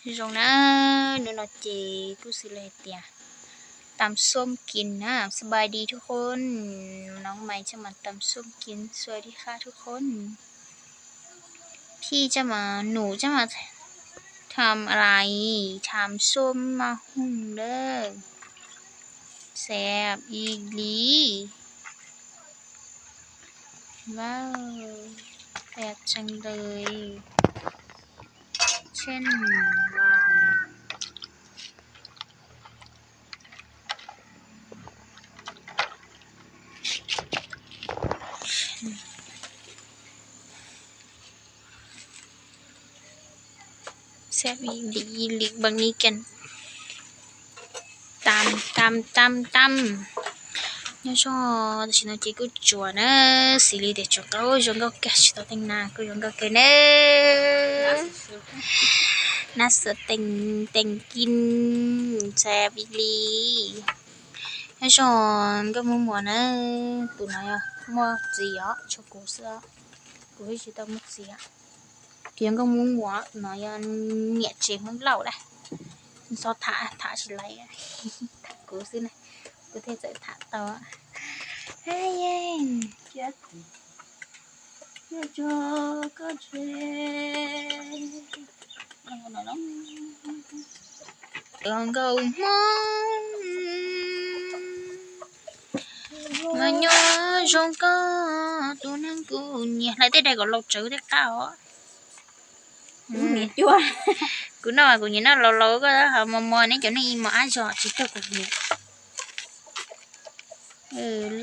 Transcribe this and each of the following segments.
Zoo na, hnub no ces kuj xws li hais tias ตำส้มกิน นะ สบายดีทุกคน น้องใหม่จะมาตำส้มกิน สวัสดีค่ะทุกคน พี่จะมา หนูจะมาทำอะไร ทำส้มมะฮุ่งเด้อ แซ่บอีหลี ว้าว แซ่บจังเลย เช่นว่า แซ่บอีหลีอีหลี บางนี้กัน ตำ ตำ ตำ ตำ Nyob zoo, tam sim no ces kuj tsuas na, xws li tias tsuas nkauj, zoo nkauj kawg, tsis tau teej na, kuj zoo nkauj kawg na. Nab xuav teem, teem kis, txav ib li. Nyob zoo nkauj Hmoob Muas na, tus no yog muaj txiv os, tshuav kuv xwb, kuv twb tsis tau muaj txiv. Tus yog nkauj Hmoob Muas, tus no yog niam tsev Hmoob Lauj na. Txhob tham, tham tsis laiv, tham kuv xwb na, kuv thiaj txawm tham tau. Nkauj Hmoob mas nyob zoo koj tus neeg kuv nyiam, hlais tej daim kom laus tsawv thiaj qab os. Kuv noj, kuv nyiam noj laus laus, koj ho mos mos, neb cov neeg ib mos ab zog tsis raug kuv nyiam.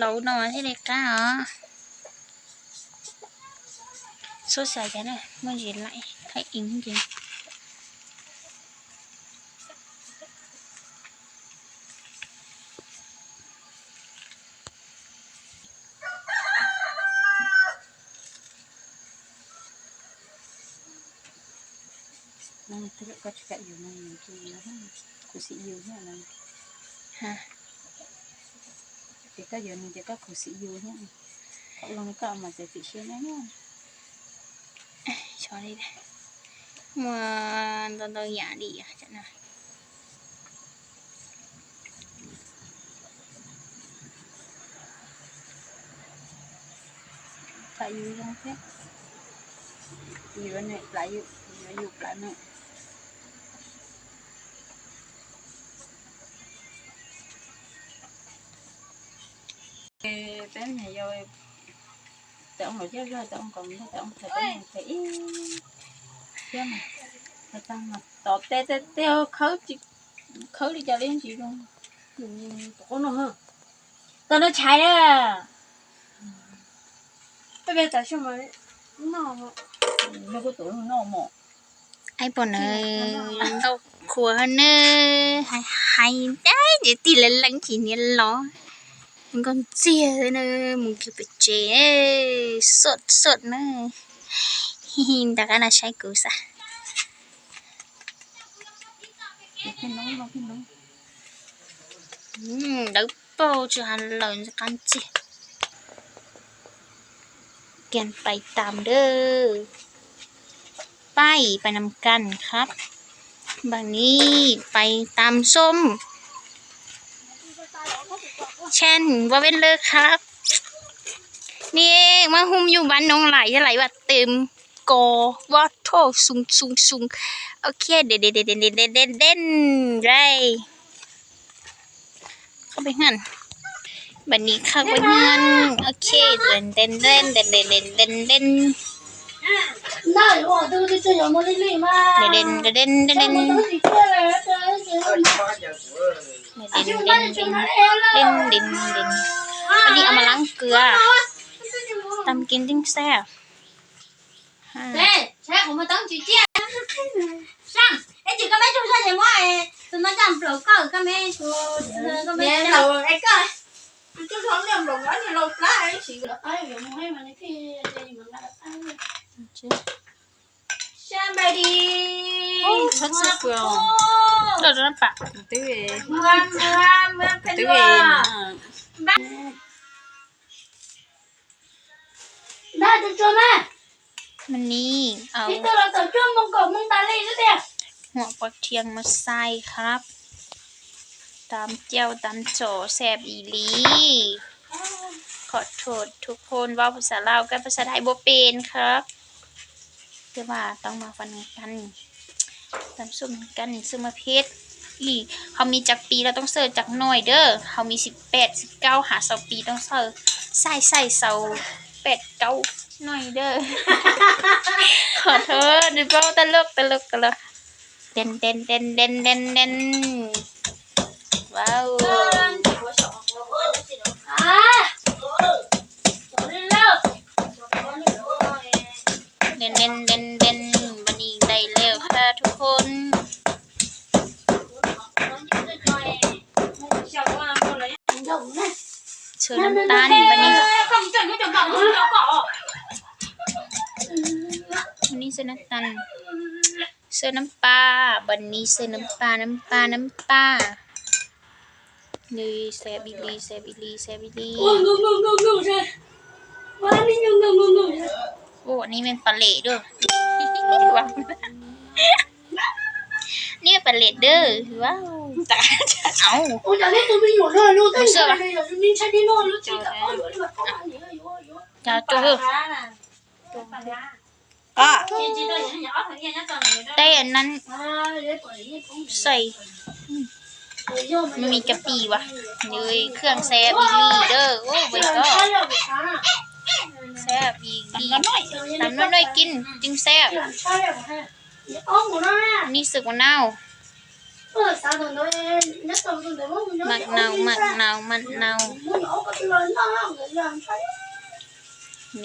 Laus no thiaj li qab os. Xub xav cas na, muaj ntsis laim thaij ib ces. Koj tsis kam yus no, khuv xim yus thiab no. Ces koj yuav nws ces koj khuv xim yus thiab. Thaum los koj mas txiav txim siab nyob. Muaj ntau ntau yam li os. Plam yus zoo thiab. Yuav nws plam yus, yuav yus plam nws. Peb niam yau, tes oo los coj zog, tes oo kom tes oo, tes oo tes ib thiab mas, tes tag mas tom tes tes tes khawb, khawb li cas li ntsis zoo. Tus qub no, tau no tshais na. Peb peb tas xyoo mas noj, noj kuj tus noj mos. Aib pom na, ntau khuav na, hais hais ces tig lees lees tsis niam los. Nkauj ntxiag na, mus kiag pem tsev, sot sot na. Nta qab no saib kuv xav. Dawb paug tsis has lawm qab ntxiag. กันไปตำเด้อ ไป ไปนำกันครับ บางนี้ไปตำส้ม เช่นว่าเป็นเลยครับ นี่เอง มาหุมอยู่บ้านน้องไหลไหลว่าเต็มกอ ว่าโทษสูงสูงสูง โอเค เด่นเด่นเด่นเด่นเด่นเด่นเด่นเลย เข้าไปเฮือน บัดนี้เข้าไปเฮือน โอเค เด่นเด่นเด่นเด่นเด่นเด่นเด่นเด่นเด่น เด่นเด่นเด่นเด่นเด่น เด่นเด่นเด่นเด่นเด่น เด่นเด่นเด่นเด่นเด่น อันนี้เอามาล้างเกลือ ตำกินยิ่งแซ่บ Saib qhov muag toob tsis ciaj. Saib, eb, tsis koj meb tsuj zog ces muab tus no coj nplaum koj, koj meb, koj meb laus, es koj tsuj zog liaj nplaum nyob niag laus plab. Saib npais di, txhob txhawj kua, twb, twb, Npaj tus tsuag mas. Mas ni, tib tug los txaus cuaj moo kaum moo tas li xwb tiag. หัวปลาเทียงมาใส่ครับ ตำแจ่วตำจ๋อแซ่บอีหลี ขอโทษทุกคน เว้าภาษาลาวกับภาษาไทยบ่เป็นครับ แต่ว่าต้องมาฟังกัน ตำส้มกัน นี่ ซื้อมาเผ็ด นี่ เฮามีจักปี เราต้องใส่จักหน่อยเด้อ เฮามีสิบแปด สิบเก้า หาซาวปี ต้องใส่ ใส่ ใส่ซาวแปด เก้า หน่อยเด้อ ขอโทษ นี่เว้าตลก ตลก ตลก เด่น เด่น เด่น เด่น เด่น เด่น ว้าว เด่น เด่น เด่น เด่น บัดนี้ได้แล้วค่ะทุกคน เสิร์ฟน้ำตาลบัดนี้ อันนี้เสิร์ฟน้ำตาล เสิร์ฟน้ำปลา บัดนี้เสิร์ฟน้ำปลา น้ำปลา น้ำปลา นี่แซ่บอีหลี แซ่บอีหลี แซ่บอีหลี โอ้ อันนี้แม่นปลาเหลดเด้อ นี่แม่นปลาเหลดเด้อ ว้าว เอ้า เสิร์ฟปะ จ้า โจ้ แต่อันนั้น ใส่ มันมีกะปิวะ นี่เครื่องแซ่บอีหลีเด้อ โอ้ my god แซ่บอีหลี ตำน้อยๆ กินจึงแซ่บ นี่สึกมะนาว หมากเนา หมากเนา หมากเนา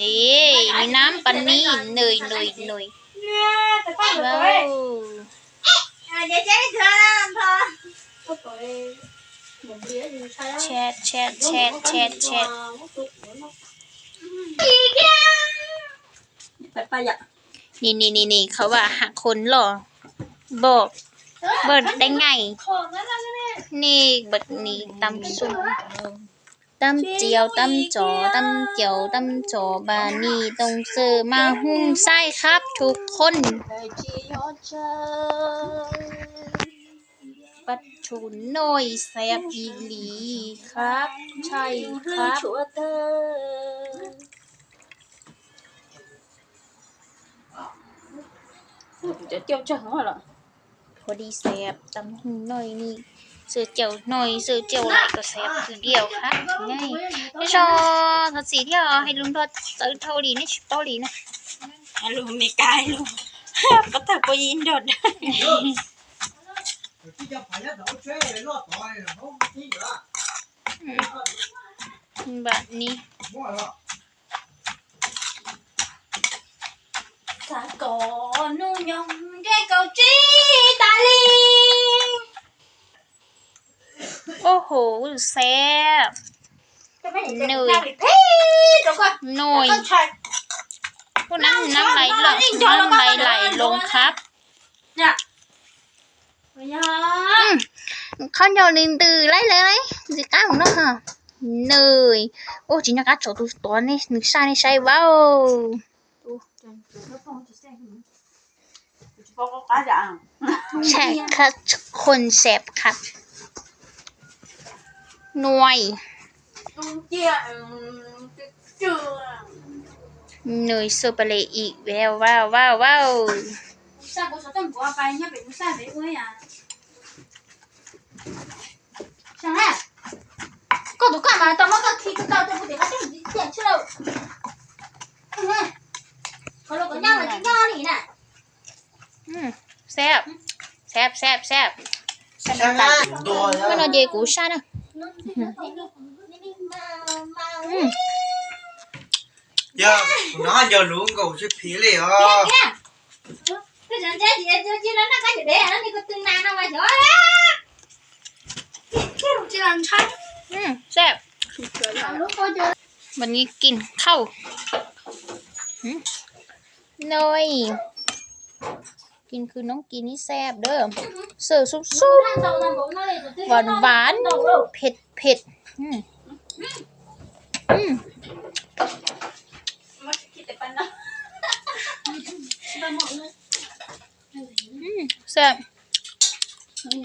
นี่มีน้ำปลานิ่ม หน่อย หน่อย หน่อย ว้าว แชะ แชะ แชะ แชะ แชะ แชะ นี่ นี่ นี่ นี่ เขาว่าหากคนหล่อ บอก เบิดได้ไง นี่ บัดนี้ตำส้ม ตำเจียว ตำจ๋อ ตำเจียว ตำจ๋อ บาดนี้ต้องเสิร์ฟหมากฮุ่งใส่ครับทุกคน ปลาทูน้อยแซ่บอีหลีครับ ใช่ครับ พอดีแซ่บ ตำฮุ่งน้อยนี่ เสิร์ฟแจ่วน้อย เสิร์ฟแจ่วหลายก็แซ่บคือเดียวครับ ไง นี่ชอ ทอดสีเดียว ให้ลุงทอด เติร์ดเท่าดี นี่ชิโต้ดีนะ ลุงอเมริกา ให้ลุง ก็เติร์ดก็ยินดด แบบนี้ โอ้โห แซ่บ หน่อย หน่อย พวกนั้นน้ำไหลลง น้ำไหลไหลลงครับ ข้าวเหนียวหนึ่งตื่นไล่เลย สิก้าของนอกค่ะ หน่อย โอ้ จริงนะ กาโฉตูตัวนี่ หนึ่งชาตินี่ใช้ ว้าว แซ่บครับ คนแซ่บครับ หน่วย หน่วย เสิร์ฟไปเลยอีกแล้ว ว้าว ว้าว ว้าว อืม แซ่บ แซ่บ แซ่บ แซ่บ แซ่บน้ำตาล เมื่อเราเยกูชาตินะ อืม Yog, kuv hnov yog luv nkaus tsis phiv li os. Hm, แซ่บ วันนี้กินข้าว Hm, หน่อย กินคือน้องกินนี่แซ่บเด้อ เสิร์ฟซุปซุป หวานหวาน เผ็ดเผ็ด อืม อืม อืม แซ่บ Ni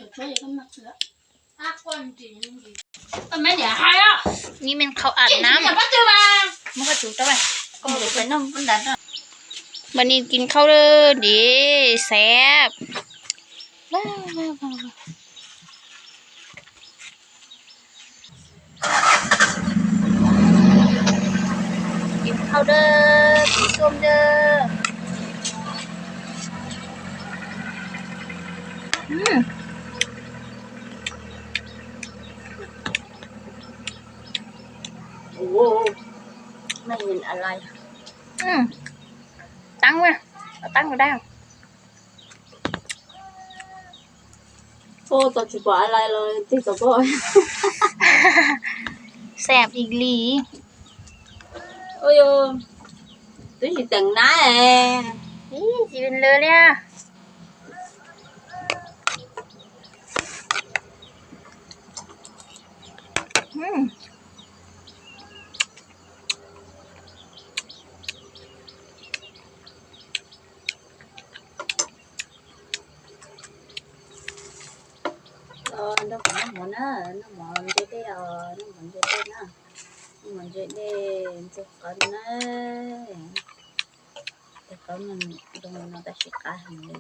men khau av nam. Mas ni kis khau div xav. Kis khau dawb, kis xom dawb. Teeb, teeb dab. Peb tau tsis pom a lais los tig tau peb. Xav ib li. Ua yus twb tsis teem na. Ib tsis lawv li. Nrog kuv noj mov na, noj mov ntse dej os, noj mov ntse dej na, noj mov ntse dej ntxuag qhov na, tus qhov zoo no tab sis qab heev li.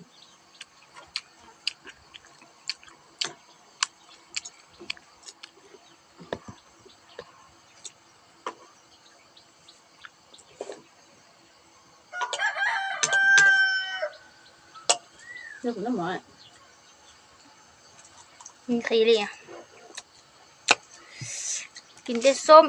Nqhis li, kis tej xom.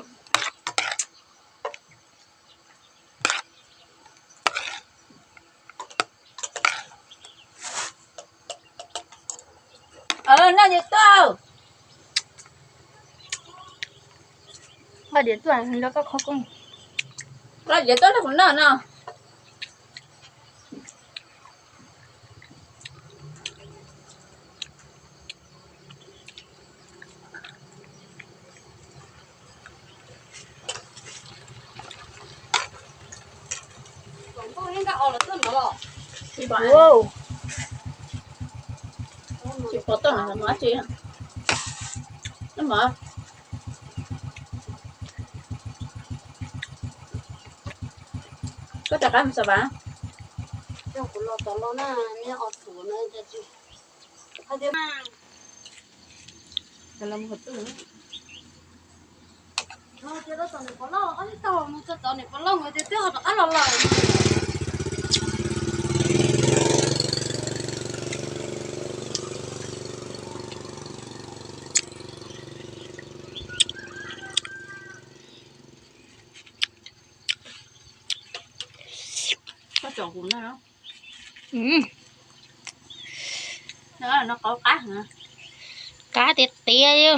Noj diav tuaj, noj diav tuaj, noj kuv noj no. Tsis pom toj no dab tsi. Koj rov qab mus xav vas. Koj tsom kuv noj. Noj qab qab, qab tiag tiag li.